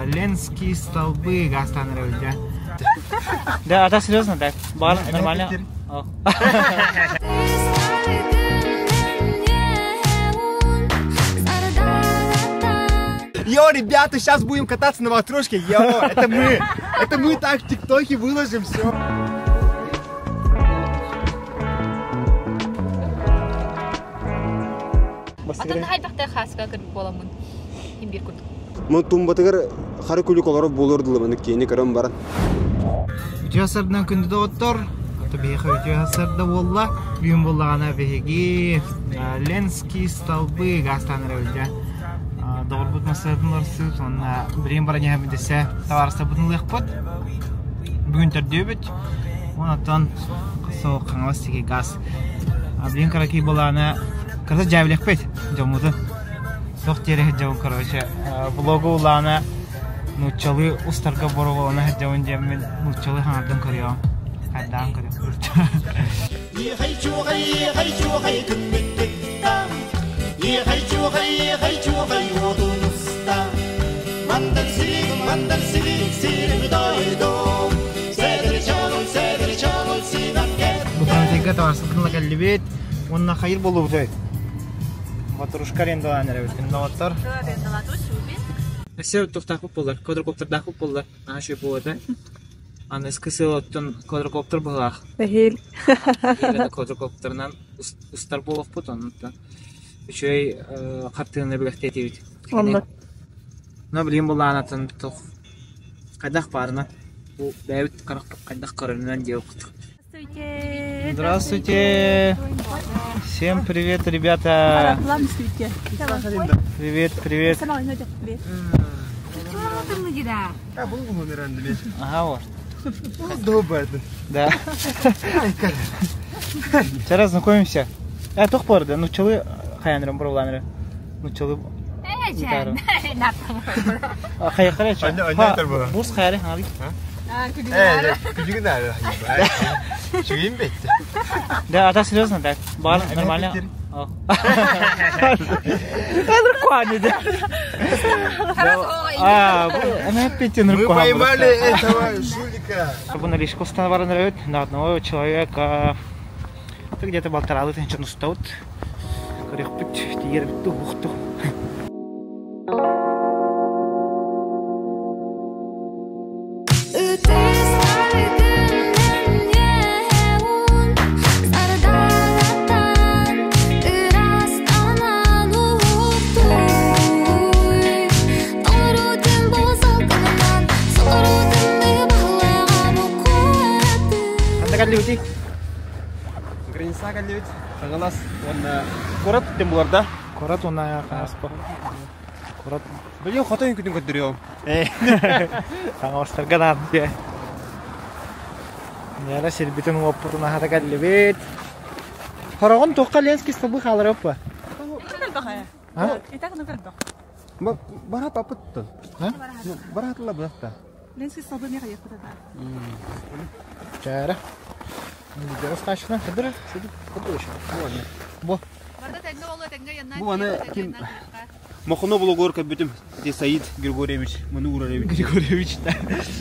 Ленские столбы гаастаан эрэбит дьэ. Да, а так серьезно, так? Бар, нормально? Йо, ребята, сейчас будем кататься на ватрушке. Йо, это мы. Это мы так в ТикТоке выложим все. Атын хайдахтай хааска кыргы буоламмын имбир курдук. Мун тумбатыгар хары күлүк олорор буолуор дылы маны киэни көрөн баран. Үтүө сардан күндү доҕоттор, ото биһиэхэ үтүө сарда буолла. Бүгүн буоллаҕына биһиги Ленский столбы гаастаан эрэбит Доҕорбут массыынатын уларсыбыт уонна билигин баран иһэбит десэ табаарыстарбытын ылыахпыт. Бүгүн төрдүөбүт. Онтон сол Хаҥалас сики газ. Билигин кыракый былаана кырата дьээбилэхпит дьоммутун. Туох диэри сылдьабын короче блогу улаана нууччалыы устарга боруобалана сылдьабын диэммин нууччалыы хаҥардан көрүөҕүм. Хайдаан көрүөхпүт. Бу памятникка табаарсытын кэллибит уонна хайыр буолуубутай? Ватрушка арендалаан эрэбит. Доҕоттор. Өссө туохтаахпыт буоллар, квадрокоптердаахпыт буоллар, наһаа үчүгэй буолуо этэ. Аны СКС оттон квадрокоптер быһылаах. Эһиил. Квадрокоптерынан устар буолуохпут, оннуттан үчүгэй хартыынаны бэлэхтиэтибит. Оннук. Но билигин былаанатын туох хайдах баарынан бу бэйэбит хайдах көрөрүнэн диэбит. Здравствуйте. Здравствуйте. Всем привет, ребята. Привет, привет. Ага, вот. Да. Вчера знакомимся. Э, туох барды, нуччалы хайанырым буруулааныры. Нуччалы Хайахара Бус хайары хаҥалый. Да, а так серьезно, так? Бар, нормально? Мы поймали этого жулика. Бу наличка устан баран на одного человека где-то полтора тысячи устаут. Көрүөхпүт, тиийэрбит уһукту. Ханна кэллибитий? Граница кэллибит. Хаҥалас уонна куорат тем буларда. Куорат уонна Хаҥалас Куорат. Билигин хотон үҥкүүтүн көрдөрүөм. Хаҥаластарга наан дии. Яра сирбитин уоппутун аһата кэллибит. Хороҕун туохха Ленский столбы хааларыппа? Барат апыттын. Баратла быратта. Ленский столбы меха ехпыта да. Чара. Достаточно. Кыдыр, кыдыр Бу. Бу аны ким Мохоно блогор көрбүтүм. Ти Саид Григорьевич Манурович. Григорьевич да.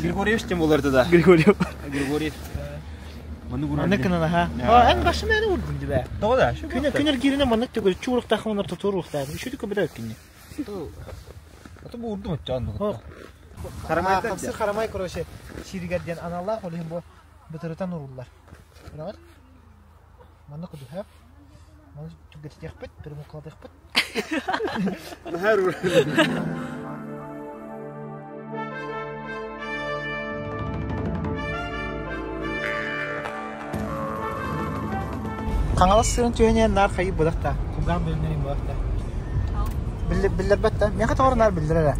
Григорьевич тем болар да. Григорьев. Григорьев. Манурович. Маннык гынан аха. А эн башым эни урдун дибэ. Тоҕо да? Күнэ күнэр кииринэ маннык төгөр чуурухтаах онор тотуруухтаах. Үшүтү көбүтэ өткүнне. Ото бу урдум отчаан. Харамай харамай короче сиригэр диэн аналлаах ол иһин бу бытырытан уруллар. Көрөҕүт? Маннык кудуһа. Маны түгэтитиэхпит, перемукладыахпыт. Хаҥалас сырын түһэнэ наар хайы быдах да, кулгаах бөлүнэрин быдах да. Биллэрбэт да, миэхэ тоҕор наар биллэрэр ээ.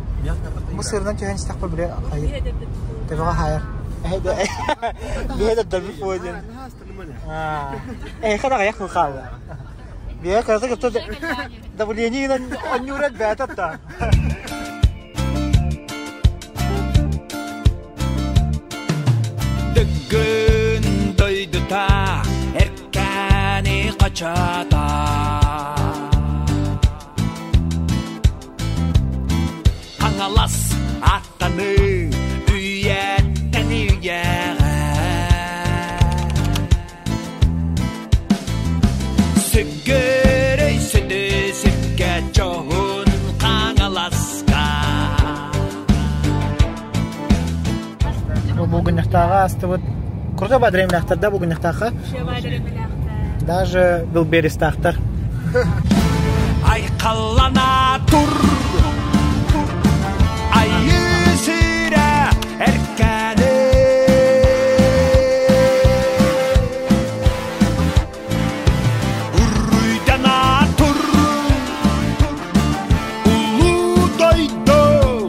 Бу сырынан түһэн истэхпэ били хайыр. Төбөҕө хаайар. Биһэ дөрбүт буо диэн. Эйхэ даҕайах хаалла. Биһэ кырата кытта давление гынан онньуурат бээтэ та. Дыгын дойдута эркээни хачата Хаҥалас аттаныы. Булгунньахтааҕы астыбыт. Круто бадремлээхтэр да Булгунньахтаахха? Даже Билберистаахтар. Айхаллана тур Айыы сирэ эркээни Уруйдана тур Улуу дойду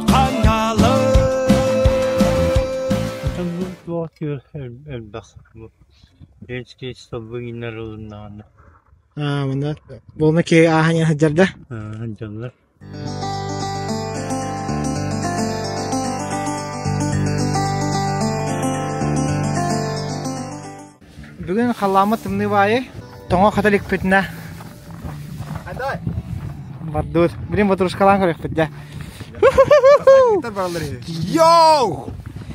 хаҥалы Элбэх Ленскэй столбы ылыннаҕына Аа, мында буолна ки ааһан сылдьар да? Сылдьаллар. Бүгүн халлааммыт тымныы баайы тоҥо хата иликпитинэ бардыбыт. Билин ватрушкалаан көрүөхпүт дьэ. Йоу!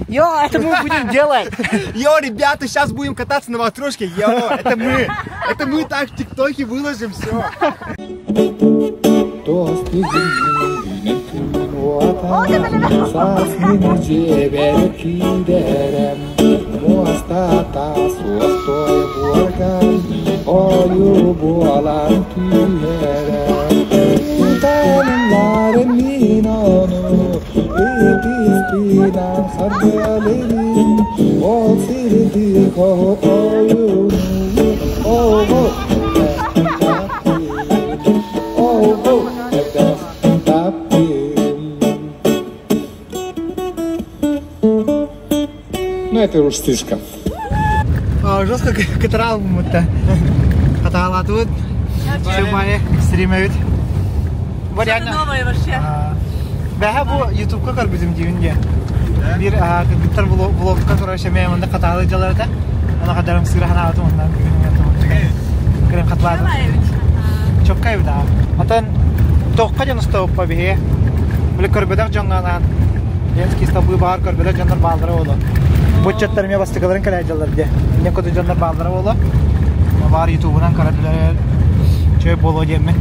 Йо, это мы будем делать! Йо, ребята, сейчас будем кататься на ватрушке. Йо, это мы. Это мы так в ТикТоке выложим все. Ну, это уж слишком. Жестко кытырал будто. Хатаалаатыбыт. Чубайы экстремебит. Бу реально. Новое вообще. Бэһэ бу ютубка көрбүтүм диибин диэ. Биир кыргыттар блогка короче мен онда хатаалы дьалар этэ. Аны хадарым сыыра ханаабытым оннан бүгүн кырын хатылаатым. Чоккай эбит аа. Отон тоққа дьон устабыппа биһи. Били көрбөтөх дьоҥҥо анаан Ленский столбы баар көрбөтөх дьоннор бааллара буолуо. Бу ыччаттар эмиэ бастакыларын кэлээдьэллэр диэ. Инньэ курдук дьоннор бааллара буолуо. Баар ютубунан көрөллөр чөй буолуо диэммин.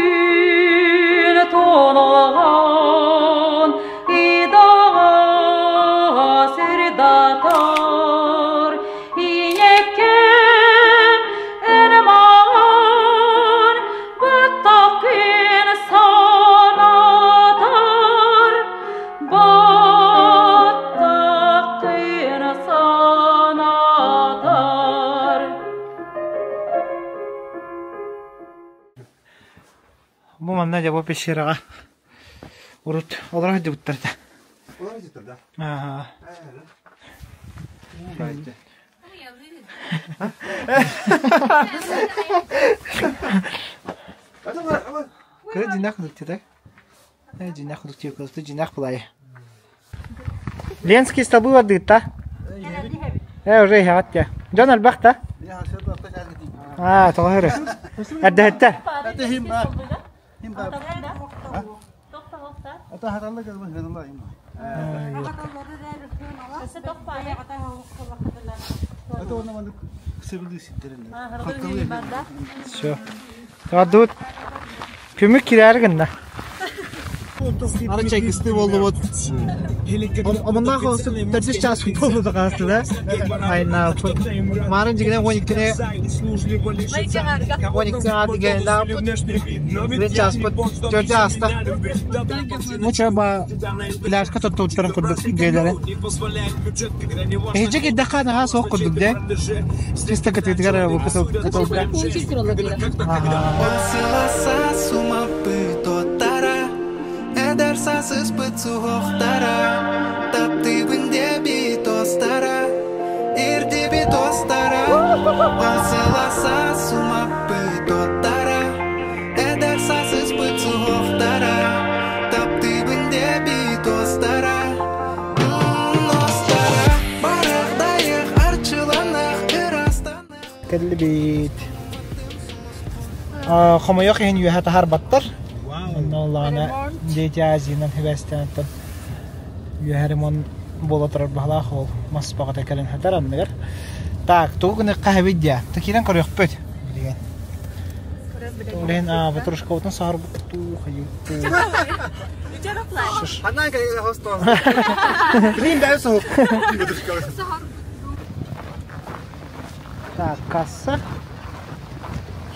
Түннүкпүн тонолоон идаҕа сырдатар Ийэккэм эн маҕан баттаххын санатар Баттаххын санатар Бу манна дьэ бу пещераҕа урут олоро сылдьыбыттар этэ. Олоро сылдьыбыттар да? Аа. Кыра дьиннээх кудук титэй. Дьиннээх кудук тиэ кылысты дьиннээх булайы. Ленский столбы бардыытта. Э, уже иһэҕит дьэ. Дьон элбэх да? Аа, тоҕо өрө. Эрдэһиттэр. Все. Ардыбыт Көмүк кирээри гынна. Ара чайкысты болду вот. Омуннаах төрдүс час болду хаасты да. Айна Марын жигинен 12-не 12 дигенде час төрдү аста. Муча ба пляжка тоттуттарын курдук дьиэлэрэ. Эһиджи кирдэххэ наһаа суох курдук дэ. Чисто кытыытыгар кытылга. Кэллибит. Хомойуох иһин үөһэ таһаарбаттар. Онно ыллаҕына Дети Азиянан сибээстээн Үөһэ ремонт буола турар баһылаах ол мас баҕата кэлэн сытар анныгар. Так, тугу гыныахха эбит диэ? Киирэн көрүөхпүт. Билигин. Олен ватрушкабытын саарбыттуу хайыыттуу. Ханан кэлэн хостон. Блин, дай соһук. Так, касса.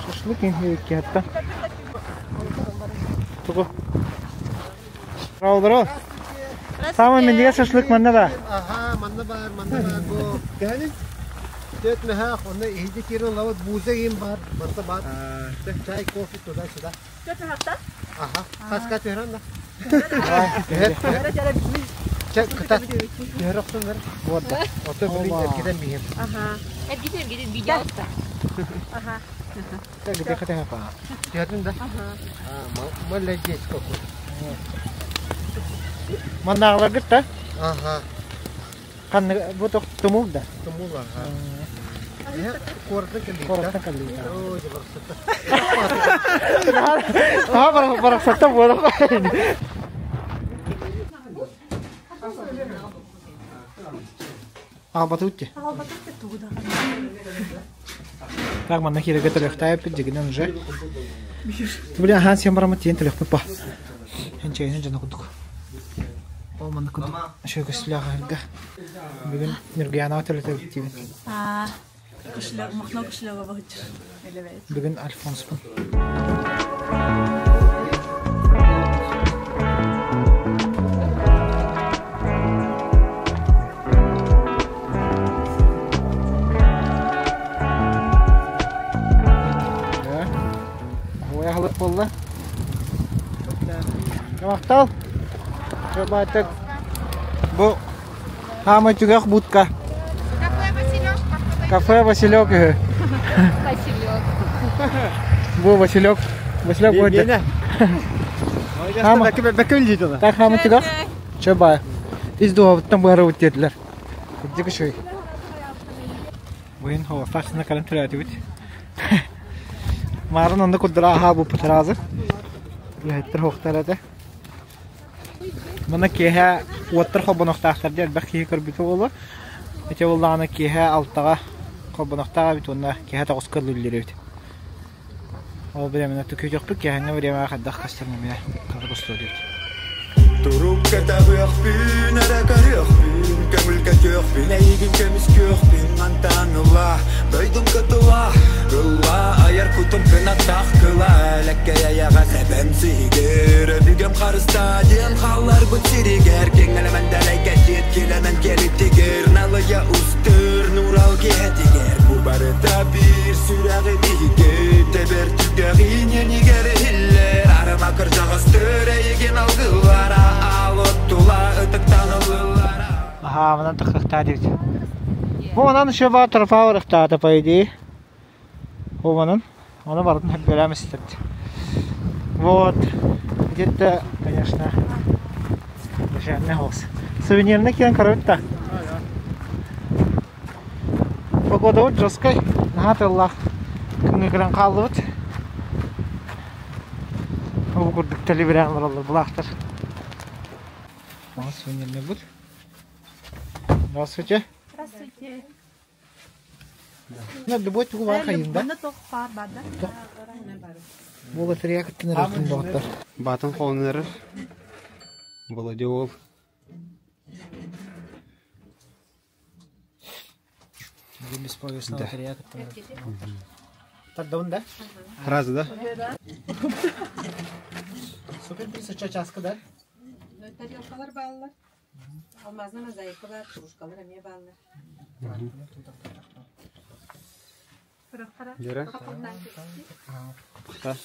Шашлык инхиэккиһэтта. Тугу? Здорово. Самый минньигэс шашлык манна да. Аха, манна бар, манна бар бу. Кәһәнин? Төт мөһәх, онно иһиди кирин лават бууза им бар, барта бар. Чай, кофе туда-сюда. Төт мөһәхтә? Аха, хаска түһэрэн да. Чэ, кытат. Түһэр охсун бер. Вот да. Ото билин эргитен биһим. Аха. Эргитен эргитен видео отта. Аха. Так, где хотя бы. Түһэрдин да? А, молодец какой. Маннааҕыларгыт да? Аха. Ханны бу тумул да? Тумул аха. Куораттан кэллигит Куораттан кэллигит. Ой, барахсатта. Аа, барахсатта буолар. Аалбатыбыт дии. Аалбатыбыт тугу да. Так, манна киирэргэ төлүөхтээппит дьигинэн уже. Блин, аһаан сиэн бараммыт тиийэн төлүөхпүт ба. Энчэйинэн дьоно курдук. Ол манна курдук шөкөслөөх аһарга. Бүгүн Нюргуянаҕа төлөтөбүт диибин. Аа, кошелек, махно кошелега баһыччыр. Бүгүн Альфонспун. Аһылык буолла. Махтал. Баатык. Бу хаамай түгэх будка. Кафе Василек үһү. Василек. Бу Василек. Василек будет. Так хаамай түгэх. Чэ бай. Ис дуһабыттан быһарабыт диэтилэр. Кырдьык үчүгэй. Буйун ховастаах кэлэн төлөөтүбүт. Маарын онно курдура аһаа буппут разы. Үлэһиттэр хуохтар этэ. Мана киэһэ уоттар холбонуохтаахтар диэн элбэх киһи көрбүтэ буолуо. Ити буоллаҕына киэһэ алтаҕа холбонуохтаах эбит уонна киэһэ тоҕуска ыллыыр эбит. Ол бириэмэни түкүйдөхпүт киэһэҥҥэ бириэмэҕэ хайдах көстөрүн эмиэ хата көстүө диэбит. Турук кэтэҕиэхпин эрэ көрүөхпүн Көҥүл көтүөхпүн эйигин көмүскүөхпүн Мантан ыла дойдум кытыла Ылла айар кутум кынаттаах кыла Элэккэй эйэҕэс эбэм сиһигэр Өбүгэм харыстаа диэн хаалларбыт сиригэр Киҥэлэмэн дэлэйгэ диэт килэмэн кэлиттигэр Налыйа устыр нурал киһэтигэр Бу барыта биир сүрэҕи биһиги Тэбэр түгэҕин иэнигэр иһиллэр Арыма кырдьаҕастыр эйигин алгыллара Аал оттула ытыктан ылыллара Аһаа, манан тахсыахтаа диэбит. Бу манан еще баар трофа барыахтаата, по идее. Бу манан. Ону барытын хөббөлөөн истэбит. Вот. Где-то, конечно, дешевле голос. Сувенирный киэн көрөбүт да. Погодабыт жесткай. Наһаа тыаллаах күҥҥэ кэлэн хааллыбыт. Ол курдук тэлибирээн олороллор булаахтар. Мага сувенирный бут. Здравствуйте. Здравствуйте. Ну, любой тугу бар хайында. Манна тох паар бар да? Бу лотерея кыттын эрэртин доҕоттор. Баатын холоннорор. Володя уол. Бүгүн бесповестно лотерея кыттын Тардабын да? Сразу, да? Супер приз часка да? Тарелкалар бааллар. Алмазный мозаика бар, кружкалар эмиэ бааллар. Дера. Та.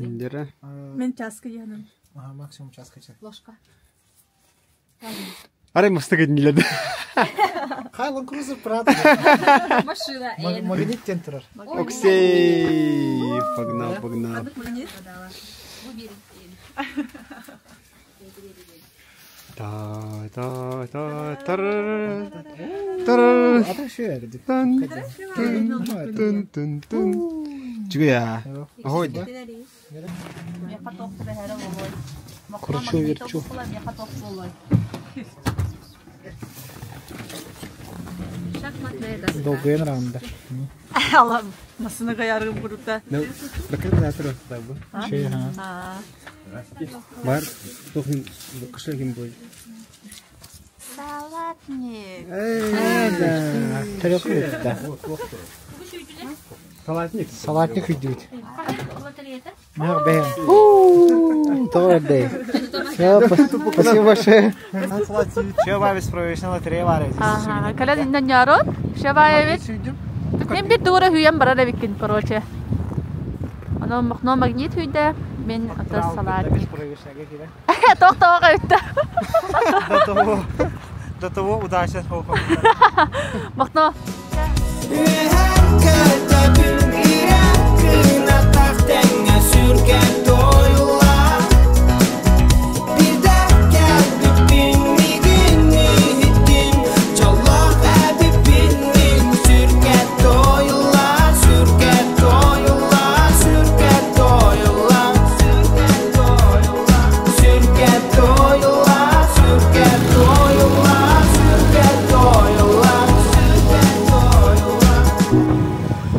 Дера. Мен часка яным. Ага, максимум часка ча. Ложка. Арай мастык этинилер. Хайлан Крузер Прадо. Машина. Магнит тен турар. Оксей! Погнал, погнал. Та та та тар тар Ата шөөр. тан тын тын тын. Чүгүя. Охой. Миэхэ туох түбэһэрэ буолуой. Кручу верчу. Долгуйан раунда. Алам, масына каярым курукта. Şey ha. Бар, тохын кыша ким бой. Салатник. Тарелка да. Салатник. Салатник үйдүбүт. Мах бэйэн. Тоҕо эрдэй. Спасибо большое. Все, бабис проверочная лотерея бар. Ага, кэлэн иннен ярон. Шабаевич. Мен бир дура хүйэн барар эбиккин, короче. Оно мохно магнит хүйдэ, мен ата салатник. Тоқ-тоқ өттө. До того удачно. Мохно.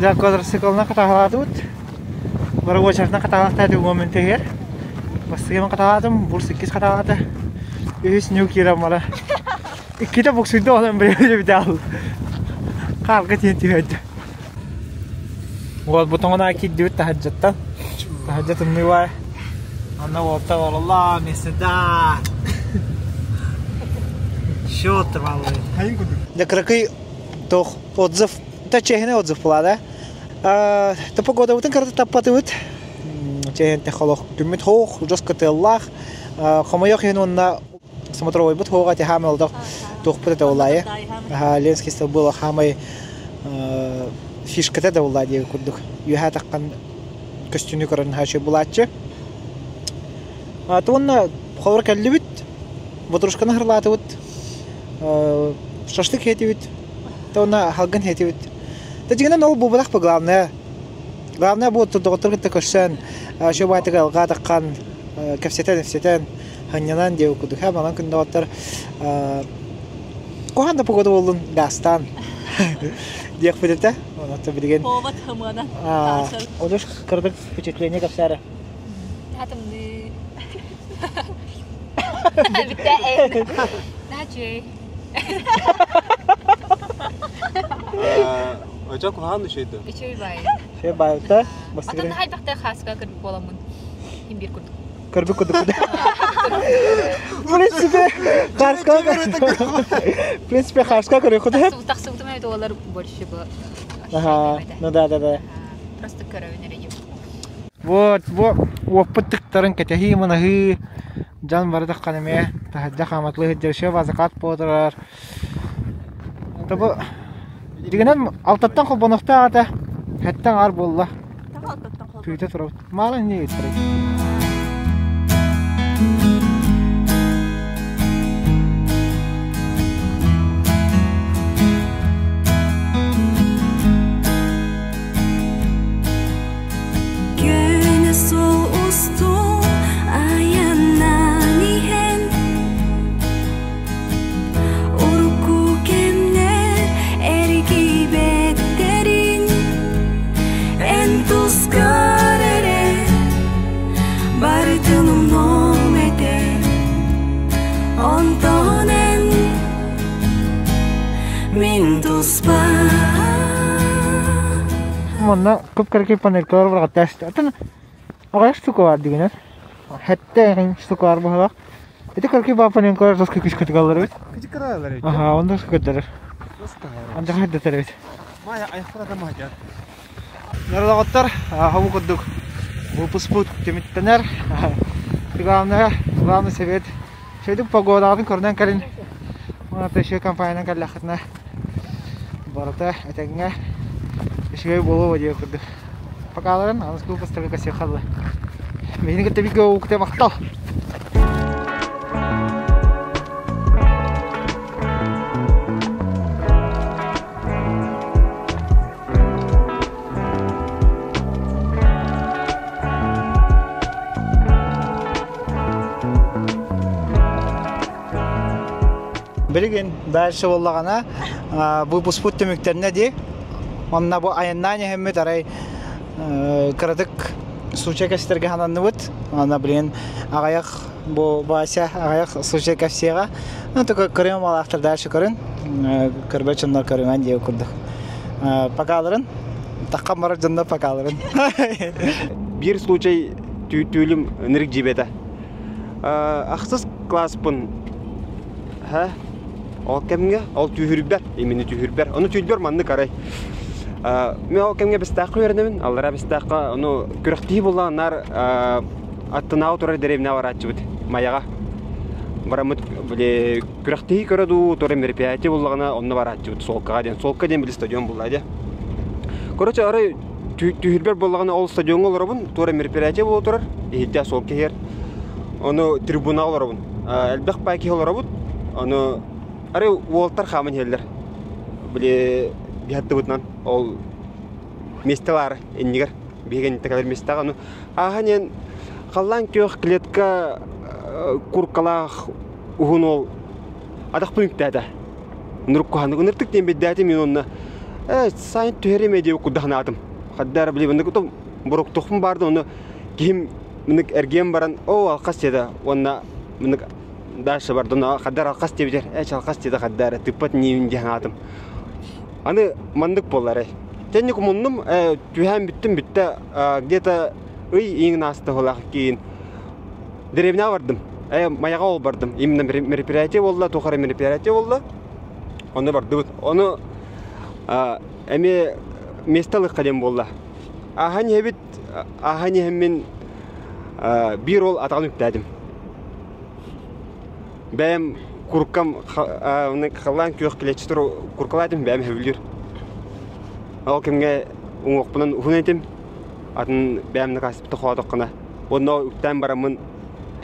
Дьэ квадроциклынан хатаһалаатыбыт. Бары уочаратынан хатаһалаахтааты уон тегер. Бастыгы хатаһалаатым, бурс иккис хатаһалаата. Үһүс нью киирэн бара. Иккитэ буксуйда онон бэйэбит ал. Хаарга тиийэн түһэрдэ. Уол бутоҥун киирдибит таһырдьаттан. Таһырдьа тымныы баай. Онно уолта ололлоо месседа. Счет баллы. Дьэ кыракый туох отзыв, та чиэһинэй отзыв буолаа да. Та погодабытын кырата таппатыбыт. Чиэһинтэй холох күммүт хоох, жестко тыаллаах. Хомойох иһин уонна смотровойбут хоҕа тиһаамай олдох туохпут этэ улаайы. Ленский было хаамай фишката да улаа диэки курдук. Үөһэ таххан көстүүнү көрөн хаачы булааччы. Уонна холор кэллибит, ботрушканы хырлаатыбыт, шашлык хетибит, уонна халгын хетибит. Та дьиҥинэн ол буолбатах по главное. Главное бу доҕоттор кытта көрсөн, шо баайтыга алгаа таххан, кэпсэтэн-ипсэтэн, ханньанан диэбит курдук. Манан күн доҕоттор куһаҕан да погода буоллун гаастаан диэхпит этэ. Онон билигин Повод хымыана. Олус кырдык впечатление кэпсээрэ. Татымны. Бүтэ. Начи. Очо куһаҕан үчүгэй Үчүгэй бай. Все байта. Атын хайдахтай хааска көрбүт буоламмын. Ким бир курдук. Көрбүт курдук. В принципе, хааска В принципе, хааска көрү Тахсыбытым эбит олар больше бы. Ага, ну да, да, да. Просто көрөбүн эрэ Вот, бу уоппут тыктарын кэтэһии манаһыы дьон бары таххан эмиэ таһырдьа хааматлыы сылдьар еще закат буолар. Бу дигинэн алтаттан холбонохтоох ата хэттэн аар буолла. Күүтэ турабыт. Маала инньэ ыыттарый. Көнө суол устун айаннаан иһэн Урукку кэмнэр эргийбэттэрин Эн тускар эрэ барытын умнуом этэ Онтон эн мин туспа Манна кып-кыракый панелькалар барҕаттаах Атын аҕыйах штука баар дигинэр. Хэттэ эҥин штука баар быһалаах. Ити кыракый баар панелькалар тоска күскэ тыгаллар эбит. Кычыкыралар эбит. Аха, онно көддөрөр. Андыга хэрдэтэр эбит. Мая айхтара да махжар. Наралаҕыттар хабу курдук выпуспут түмүктэнэр. Главное, главный совет. Шөйдүк погодаҕытын көрүнэн кэлин. Уонна еще компаниянан кэллэххитинэ барыта этэҥҥэ үчүгэй буолуо диye курдук. Покаларын аныскы выпустарга касыахалла. Миһини кытта бииргэ уукута махтал. Билигин дальше буоллаҕына выпускпут түмүктэринэ дии. Онно бу айаннаан иһэммит арай кыратык случай кэстэргэ хананныбыт. Ана билигин аҕыйах бу Вася аҕыйах случай кэпсиэҕэ. Ну только көрүм малаахтар дальше көрүн. Көрбөт дьоннор көрүмэн диэ курдук. Покаларын таххан барар дьоннор покаларын. Биир случай түүлүм ынырык дьиибэтэ. Ахсыс класспын һэ ол кэмҥэ ол түүһүрбэр именно түүһүрбэр ону түүлбэр маннык арай мен ол кэмҥэ Бэстээххэ үөрэнэбин аллараа Бэстээххэ ону күрэхтэһии буоллаҕына наар аттынааҕы турар дэриэбинэҕэ барааччыбыт Майаҕа бараммыт били күрэхтэһии көрө дуу турар мероприятие буоллаҕына онно барааччыбыт Суолкаҕа диэн Суолка диэн били стадион буолла дии короче арай түһүрбэр буоллаҕына ол стадиоҥҥа олоробун туора мероприятие буола турар иһирдьэ суолка иһэр ону трибунаҕа олоробун элбэх баай киһи олоробут ону арай уолтар хааман иһэллэр били биһаттыбытынан ол миэстэ баар иннигэр биһиги инниттэ кэлэр миэстэҕэ ону ааһан иһэн халлаан күөх клетка куркалаах уһун уол атахпын үктээтэ Нуруккуһаннык ыныртык диэн бирдээтим мин онно ээ сайын түһэр эмэ диэбит курдук санаатым. Хаддара били маннык боруктуохпун баарда онно киһим маннык эргийэн баран оо алхас диэтэ уонна маннык дальше барды онно хаддар алхас диэбитэр ээ алхас диэтэ хаддара тыппат ниибин диэн санаатым. Аны маннык буоллар эй. Тэнник умуннум ээ түһээн бүттүм бүттэ где-то ый иҥин ааста уһулаах киин Дэриэбинэҕэ бардым. Э, Майаҕа ол бардым. Именно мероприятие буолла, туох эрэ мероприятие буолла. Онно бардыбыт. Ону эмиэ место ылыахха диэн буолла. Ааһан иһэбит, ааһан иһэммин биир уол атаҕын үктээтим. Бэйэм куркам халлаан күөх килэччи туру куркалаатым, бэйэм сөбүлүүр. Ол кэмҥэ уҥуохпунан уһун этим. Атын бэйэм накаастыппыта хоотоххуна Уонна үктээн бараммын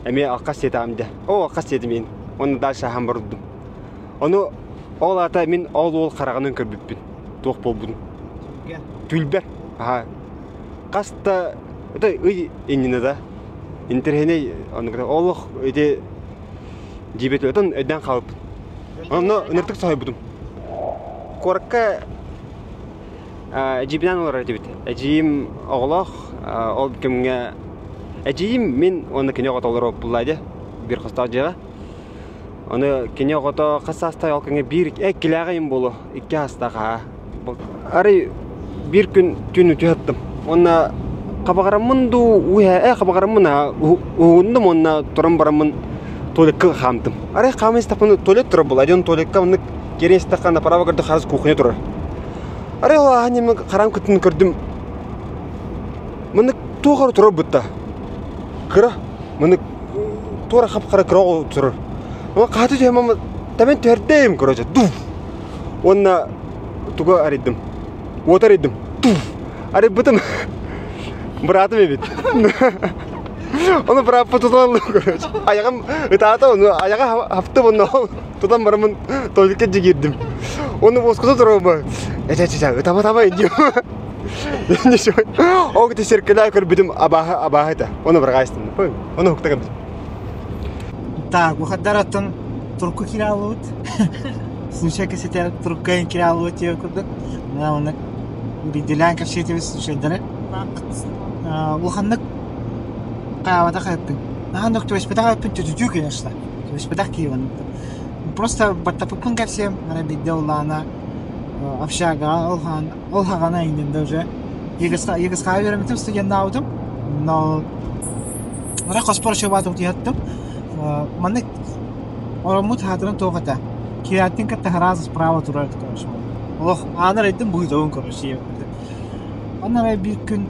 эмиэ алхас сиэтэҕим дэ. Оо, алхас сиэтим иин. Уонна дальше аһан бардым. Ону ол аата мин ол уол хараҕынан көрбүппүн. Туох буолбутун. Түлбэр. Аха. Хас да это ый иннинэ да. Интэриэһинэй оннук олох ити дьиибэт отон өйдөөн хаалбыппын. Онно ыныртык соһуйбутум. Куоракка Эдьиийбинээн олорор этибит. Эдьиийим оҕолоох, ол кэмҥэ эдьиийим мин уонна кини оҕото олорор буолла дии биир хостоох дьиэҕэ. Ону кини оҕото хас саастаах ол кэмҥэ биир иккилээҕэ им буолуо, икки саастаах аһаа. Арай биир күн түүн утуйаттым. Уонна хабаҕараммын дуу, уу хабаҕараммын аа уһугуннум уонна туран бараммын туалекка хаамтым. Арай хааман истэхпинэ туалет турар буолла. Дьон туалекка маннык киирэн истэххэ направо көрдөх харыс кухня турар. Арай ол ааһан иһэн хараам кытын көрдүм. Маннык туох эрэ турар бытта. Кыра. Маннык туора хап-хара кыра оҕо турар. Ама хааты түһэн мама тэмэн түһэрдэйим короче. Дуф. Уонна тугу арыйдым. Уот арыйдым. Туф. Арыйбытым. Быраатым эбит. Ону бырааппы тутан ыллым короче. Айаҕым ытаата ону айаҕа хаптым онно тутан бараммын туалекка дьигиирдим. Уонна уоскута турабын этэ-этэ ытама-тама диим. Ол ити сиркэлээ көрбүтүм абааһы абааһы этэ. Ону бырҕаайыстым. Ону уһукта кэлбитим. Так, выходдар оттон турку киралыбыт. Случай кэсэтэ турукка киралыбыт диye курдук. Мына оннук биирдилээн кэпсиэтибит случайдары. Улаханнык хаабатах эппин. Наһаа түбэспэтэх эппин түтүтүү конечно. Түбэспэтэх киһи Просто баттаппыппын кэпсиэм, ара биирдэ улаана общагаҕа ол хаан ол хаҕана иҥнинде уже ЕГСХ үөрэммитим студеннаабытым но ара хоспор чуобаатым тиһэттим маннык ороммут хаатырын туох этэ киирээттин кытта сразу справа турар короче олох аанар айдым быһыытабын короче онно арай биир күн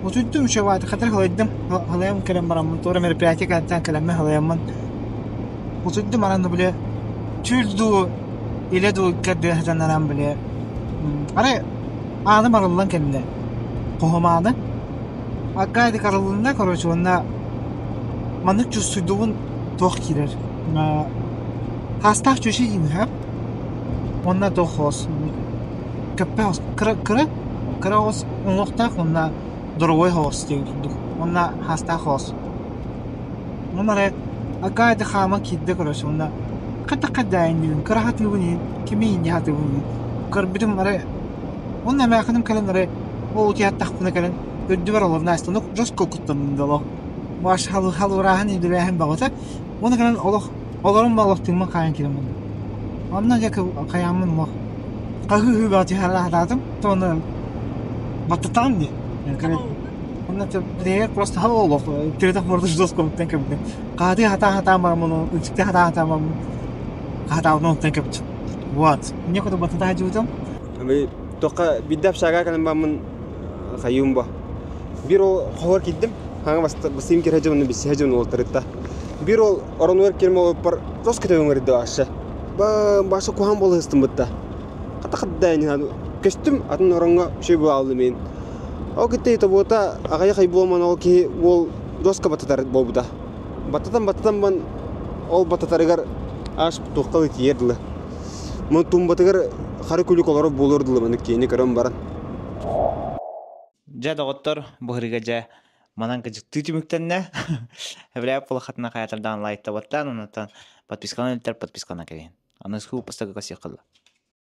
утуйдум учебааты хатыр халайдым халайам кэлэн бараммын туора мероприятие кэнниттэн кэлэммин халайаммын Утуйдум аран били түүл дуу, илэ дуу икки сытан били арай ааным арыллан кэллэ. Хоһум ааны. Аккаайдык арыллынна короче уонна маннык чувствуйдубун туох киирэр Хаастаах чүөчэ диэн Уонна туох хоос көппө хоос кыра кыра кыра оҕус уҥуохтаах уонна дорогой хоос диэн курдук уонна хаастаах хоос Онон арай акаайда хаама киирдэ короче уонна. Хайдах хайдаайын кыра хатыыбын иһин, кими инньэ хатыыбын иһин. Көрбүтүм арай, уонна эмээхиним кэлэн арай, ол утуйаттахпына кэлэн, үрдүбэр олорно ааста, жестко куттанным да олох. Маш халурааһын идэлээһин баҕата. Уонна кэлэн олох олорон ба олох тыыммын хаайан киирэн барда. Онно дьэ хайааммын олох хаһыы-ыһыы бөҕө түһэ сатаатым. То онно баттатаҕым дии. Онно бэйэ просто олох тирэтэх бордуш жестко кэбитим. Хаатыы хатаан-хатаан бараммын, ычыкты хатаан-хатаан бараммын, хатаабытын онтон кэбитим. Вот. Мне куда баттата сылдьыбытым. Тоққа бидде общага кэлэн баммын хайыым бо. Бир ол хоһор киирдим. Хаҥа басыым киирэ дьонну биссиһэ дьон уолтарытта. Бир ол оронугар кирим олоппар тос көтөҥөрдө баша. Ба баша куһаан буола сыстым бытта. Хата хаддаайын көстүм атын ороҥҥо үчүгэй буолааллы мин. Ол китте тобуота аҕыйах ый буолман ол киһи уол доска баттатар буолбута. Баттатан-баттатан бан ол баттатарыгар аш туохха тиийэр дылы. Мун тумбатыгар хары күлүк олорор буолуор дылы маны киэни көрөн баран. Дьэ, доҕоттор, бу дьэ манан кыдьыктыы түмүктэннэ. Эбрээп улахатына хайатардаан лайктабаттаан, оннуттан подпискалан илтэр подпискалана кэлин. Аны суу пастага косиэххылла.